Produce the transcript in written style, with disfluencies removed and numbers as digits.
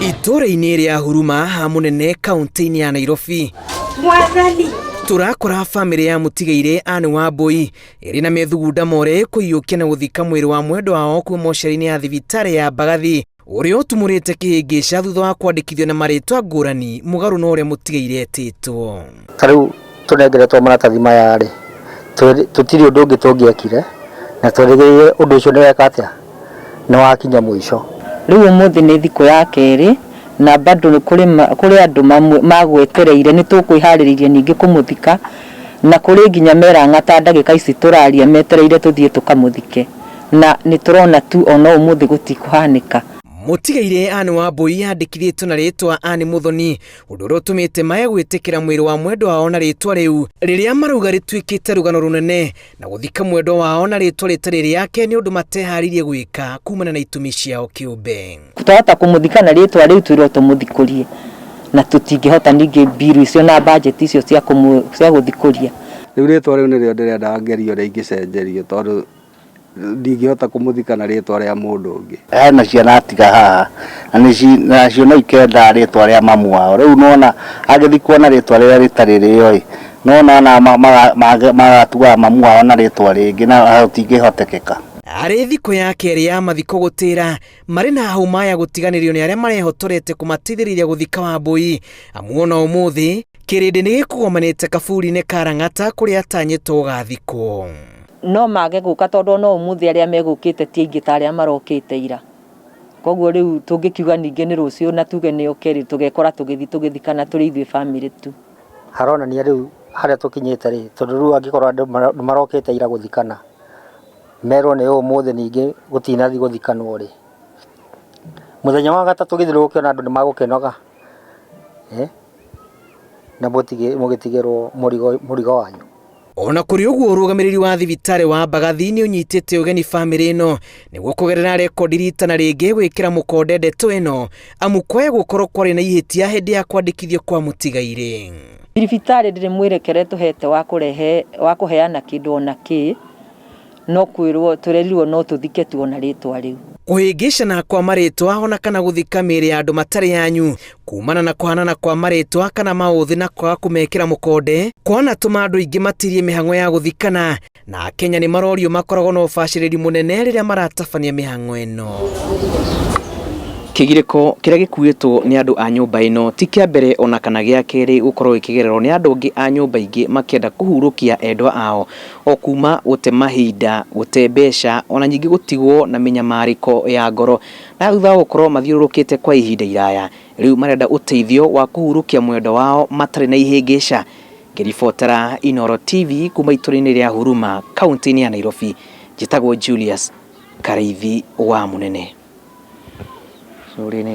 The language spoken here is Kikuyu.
Itũũra-inĩ rĩa Huruma ha mũnene kaunti-inĩ ya Nairobi. Mwathani. Tũrakora bamĩrĩ ya mũtigairĩ Anne Wambui ĩrĩ na methugunda more kũiyũkia na gũthika mwĩrĩ wa mwendwa wao kuma mocarĩ-inĩ ya thibitarĩ ya Mbagathi ũrĩa ũtumũrĩte kĩhĩngĩca thutha wa kwandĩkithio na marĩtwa ngũrani mũgarũ na ũrĩa mũtigairĩ etĩtwo. Ta rĩu tũnengeretwo maratathi maya rĩ, tũtirĩ ũndũ ũngĩ tũngĩekire na twerĩgĩrĩire ũndũ ũcio nĩ weka atĩa, nĩ wakinya mũico. Rĩu ũmũthĩ nĩ thikũ ya kerĩ na bado nĩ kũrĩ andũ magwetereire, nĩ tũkwĩharĩrĩria ningĩ kũmũthika, na kũrĩ nginya merang'ata ndagĩka ici tũraria metereire tũthiĩ tũkamũthike, na nĩ tũrona tu ona ũmũthĩ gũtikũhanĩka. Mũtigairĩ Anne Wambui yandĩkithĩtio na rĩtwa Anne Muthoni, ũndũ ũrĩa ũtũmĩte mage gwĩtĩkĩra mwĩrĩ wa mwendwa wao na rĩtwa rĩu rĩrĩa marauga rĩtuĩkĩte rũgano rũnene, na gũthika mwendwa wao na rĩtwa rĩtarĩ rĩake nĩ ũndũ mateharĩirie gwĩka kumana na itũmi ciao kĩũmbe. Twahota kũmũthika na rĩtwa rĩu twĩrwo tũmũthikũrie, na tũtingĩhota ningĩ mbiru icio na budget icio cia gũthikũria. Rĩu rĩtwa rĩu nĩrĩo ndĩrenda ngerio ũrĩa ingĩcenjerio, tondũ ndingĩhota kũmũthika na rĩtwa rĩa mũndũ ũngĩ. Hena ciana atiga haha na nacio no ikenda rĩtwa rĩa mamu wao. Rĩu nona agĩthikwo na rĩtwa rĩrĩa rĩtarĩ rĩo ĩ, nona ona magatuaga mamu wao na rĩtwa rĩngĩ na gũtingĩhotekeka. Arĩ thikũ ya kerĩ ya mathiko gũtĩra marĩ na homa ya gũtiganĩrio nĩ arĩa marehotorete kũmateithĩrĩria gũthika Wambui, amu ona ũmũthĩ kĩrĩndĩ nĩ gĩkũgomanĩte kaburi-inĩ ka Lang'ata kũrĩa atanyĩtwo gũgathikwo. No mage gũka tondũ ona ũmũthĩ arĩa megũkĩte ti aingĩ ta arĩa marokĩte ira. Koguo rĩu tũngĩkiuga ningĩ nĩ rũciũ na tuge nĩ oke rĩ, tũgekora tũgĩthiĩ tũgĩthikana tũrĩ ithuĩ bamĩrĩ tu. Haronania rĩu harĩa tũkinyĩte rĩ, tondũ rĩu angĩkorwo andũ marokĩte ira gũthikana, merwo nĩ ũmũthĩ ningĩ gũtinathiĩ gũthikanwo rĩ, mũthenya wa gatatũ githĩ ndũgũkĩona andũ nĩ magũkĩnoga, na mũgĩtigĩrwo mũrigo wanyu. Ona kũrĩ ũguo ũrũgamĩrĩri wa thibitarĩ wa Mbagathi nĩ ũnyitĩte ũgeni bamĩrĩ ĩno nĩguo kũgerera rekondi rita na rĩngĩ gwĩkĩra mũkonde ndeto ĩno, amu kwaya gũkorwo kwarĩ na ihĩtia hĩndĩ ya kwandĩkithio kwa mũtigairĩ. Thibitarĩ ndĩrĩ mwĩrekere tũhete wa kũrehe, wa kũheana kĩndũ ona kĩ, no kwĩrwo tũrerirwo no tũthike tu ona rĩtwa rĩu. Kũhĩngĩcana kwa marĩtwa ona kana gũthika mĩĩrĩ ya andũ matarĩ yanyu kumana na kũhanana kwa marĩtwa kana maũthĩ na kwaga kũmekĩra mũkonde kwanatũma andũ aingĩ matirie mĩhang'o ya gũthikana, na Akenya nĩ marorio makoragwo na ũbacĩrĩri mũnene rĩrĩa maratabania mĩhang'o ĩno. Kĩgirĩko kĩrĩa gĩkuĩtwo nĩ andũ a nyũmba ĩno ti kĩa mbere ona kana gĩa kerĩ gũkorwo gĩkĩgererwo nĩ andũ angĩ a nyũmba ingĩ makĩenda kũhurũkia endwa ao o kuma gũte mahinda, gũte mbeca ona nyingĩ gũtigwo na mĩnyamarĩko ya ngoro, na thutha wa gũkorwo mathiũrũrũkĩte kwa ihinda iraya rĩu marenda ũteithio wa kũhurũkia mwendwa wao matarĩ na ihĩngĩca. Ngĩribotera Inooro TV kuma itũũra-inĩ rĩa Huruma kaunti-inĩ ya Nairobi, njĩtagwo Julius Karaithi wa Mũnene.